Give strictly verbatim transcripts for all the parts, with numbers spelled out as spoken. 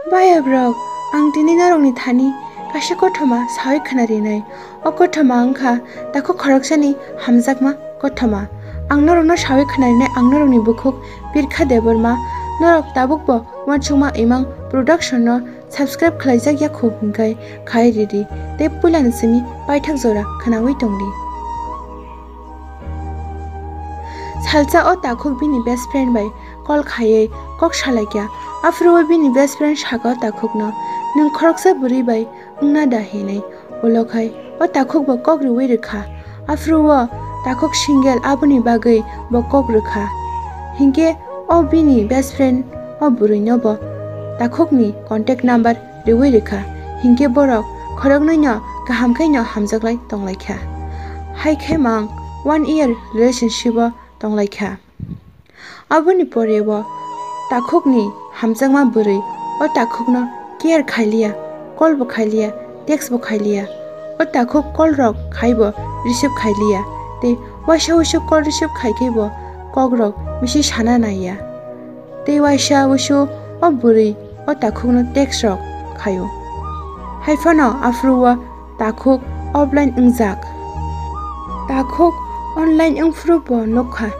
Bayabrok, ang tini norokni thani kaisa kothoma sawi khwnarinai. O kothoma wngkha takhuk khoroksani hamjakma kothoma. Ang norokno sawi khwnarinai, ang norokni bukhuk Birkha Debbarma. Norok tabukbo Uansukma Imang Production no subscribe khlaijak ya khu hwnkhe khai ridi tei puilani simi paithak jora khwnawi tongdi. Salsa o takhuk bini best friend bai call khaiwi kok salaikha. Aphuru o bini best friend saka o takhukno, "Nwng khoroksa bwrwi bai wngna da?" hinwi. Ulo khai o takhuk bo kok rwui rwkha. Aphuru o takhuk single, aboni bagwi bo kok rwkha. Hinkhe o bini best friend o bwrwino bo takhukni contact number rwui rwkha, hinkhe borok khoroknwino kaham khaino hamjaklai tonglaikha. Hai khe mang one year relationship o tonglaikha. Aboni pore o takhukni hamjakma bwrwi o takhukno care khailiya, call bo khailiya, text bo khailiya. O takhuk call rok khaibo receive khailiya, tei waisa uisu call receive khaikhe bo kok rok bisi sana naiya. Tei waisa uisu o bwrwi o takhukno text rok khaio. Hai phano aphuru o takhuk offline wngjak. Takhuk online wngphuru bo nukha,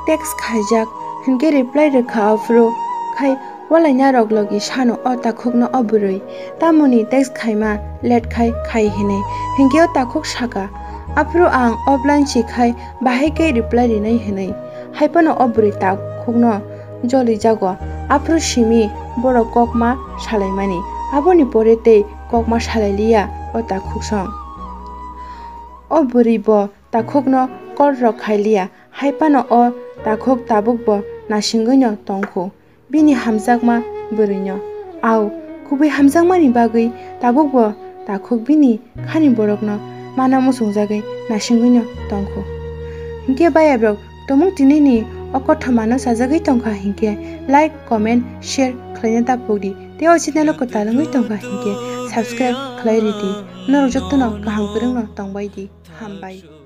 text khaijak, hinkhe reply rwkha aphuru khai walaina rok logi sano o takhukno o bwrwi, tamoni text khaima late khai khai hinwi. Hinkhe o takhuk saka, "Aphuru ang offline si khai bahai khe reply rinai," hinwi. Hai phano o bwrwi takhukno jolijago. Aphuru simi borok kokma salaimani. Aboni pore tei kokma salailiya o takhuk song. O bwrwi bo takhukno call rok khailiya. Hai phano o takhuk tabuk bo nasingwino tongkhu bini hamjakma bwrwino. Au, kubui hamjakmani bagwi tabuk bo takhuk bini khani borokno mana muchungjagwi nasingwino tongkhu. Hinkhe bayabrok, tomung tinini o kothomano chajagwi tongkha hinkhe like, comment, share khlaina ta pokdi. Tei o channel o kwtal wngwi tongkha hinkhe subscribe khlai ridi. Norok jotono kaham kwrwngno tongbai di. Hambai.